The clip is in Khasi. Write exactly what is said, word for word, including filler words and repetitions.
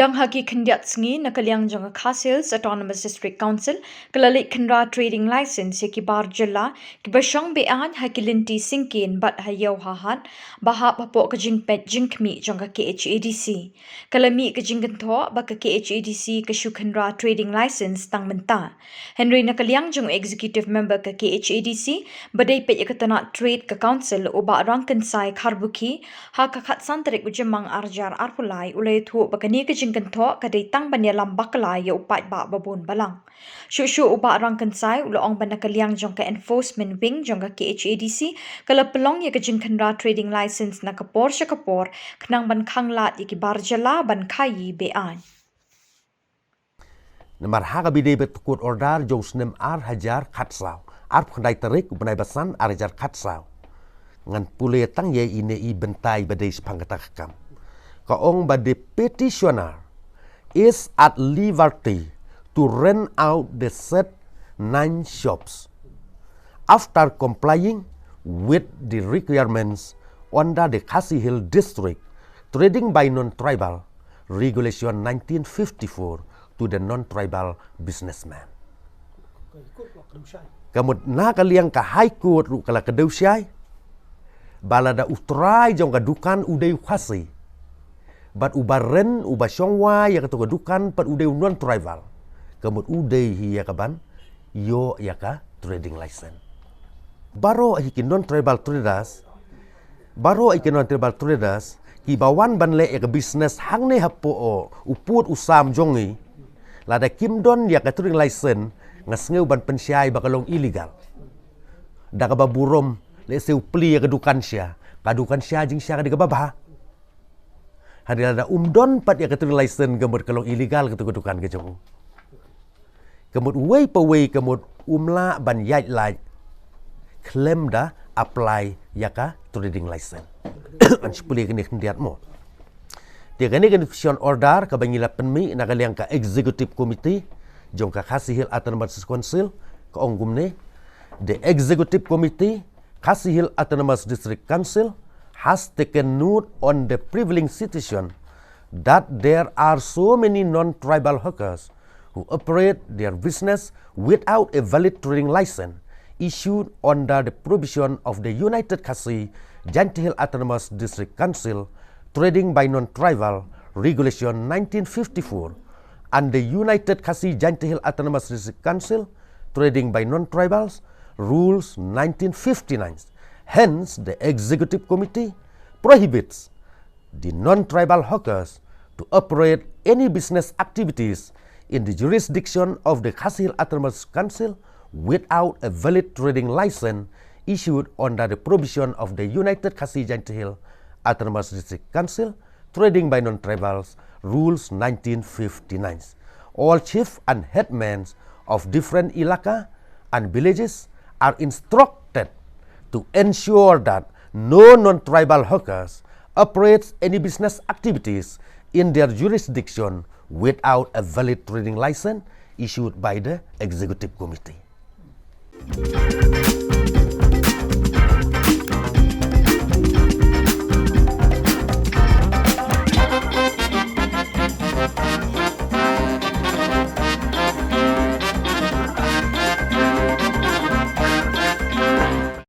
Tang ha ki khyndiat sngi na ka liang jong ka Khasi Hills Autonomous District Council ka la leit khynra trading license ïa ki bar jylla kiba shong be-aiñ ha ki lynti syngkien bad ha ïew ha hat ba hap hapoh ka jingpeit jingkhmih jong ka K H A D C. Ka la mih ka jingkynthoh ba ka K H A D C ka shu khynra trading license tang mynta. Hynrei na ka liang jong u executive member ka K H A D C ba dei peit ïa ka tnat trade ka council u Bah Rangkynsai Kharbukhi, ha ka khatsan tarik u Jymmang ar hajar arphew lai u la ïathuh ba kane ka jingkynthoh ka dei tang ban ïalam bakla ïa u paidbah ba bun balang. Shuh shuh u Bah Rangkynsai u la ong ba na ka liang jong ka enforcement wing jong ka K H A D C ka la pynlong ïa ka jingkhynra trading license na ka por sha ka por khnang ban khanglad ïa ki bar jylla ban khaii be-aiñ. Namar ha kaba ïadei bad ka court order jong u snem ar hajar khatsaw, arphew khyndai tarik u bnai ba san ar hajar khatsaw, ngan pule tang ïa ine i bynta ba dei shaphang kata ka kam. Ka ong ba the petitioner is at liberty to rent out the said nine shops after complying with the requirements under the Khasi Hills District Trading by Non-Tribal Regulation nineteen fifty-four to the non-tribal businessman. Ka mut na ka liang ka High Court ruh ka la kdew shai ba lada u trai jong ka dukan u dei u Khasi bad uba rent, uba shong wai ïa kato ka dukan pat u dei u non-tribal, ka mut u dei hi ïa kaban ïoh ïa ka trading license. Baroh hi ki non-tribal traders, baroh hi ki non-tribal traders kiba wan ban leh ïa ka business hangne hapoh u pud u sam jong ngi, lada kim don ïa ka trading license nga sngew ban pynshai ba ka long illegal. Da kaba burom lehse u plie ïa ka dukan sha, ka dukan sha jingsha ka dei kaba bha. Hynrei lada um don pat ïa ka trading license ka mut ka long illegal kato ka dukan ka jong u. Ka mut uwei pa uwei ka mut um lah ban ïaid lait khlem da apply ïa ka trading license. Ngan shu pule kane khyndiat mo. Te kane ka petition order kaba ngi la pynmih na ka liang ka Executive Committee jong ka Khasi Hills Autonomous Council ka ong kumne: The Executive Committee, Khasi Hills Autonomous District Council, has taken note on the prevailing situation that there are so many non-tribal hawkers who operate their business without a valid trading license issued under the provision of the United Khasi Jaintia Hills Autonomous District Council Trading by Non-Tribal Regulation nineteen fifty-four and the United Khasi Jaintia Hills Autonomous District Council Trading by Non-Tribals Rules nineteen fifty-nine. Hence, the Executive Committee prohibits the non-tribal hawkers to operate any business activities in the jurisdiction of the Khasi Hills Autonomous Council without a valid trading license issued under the provision of the United Khasi Jaintia Hills Autonomous District Council Trading by Non-Tribals Rules nineteen fifty-nine. All chief and headmen of different ilaka and villages are instructed to ensure that no non-tribal hawkers operates any business activities in their jurisdiction without a valid trading license issued by the Executive Committee.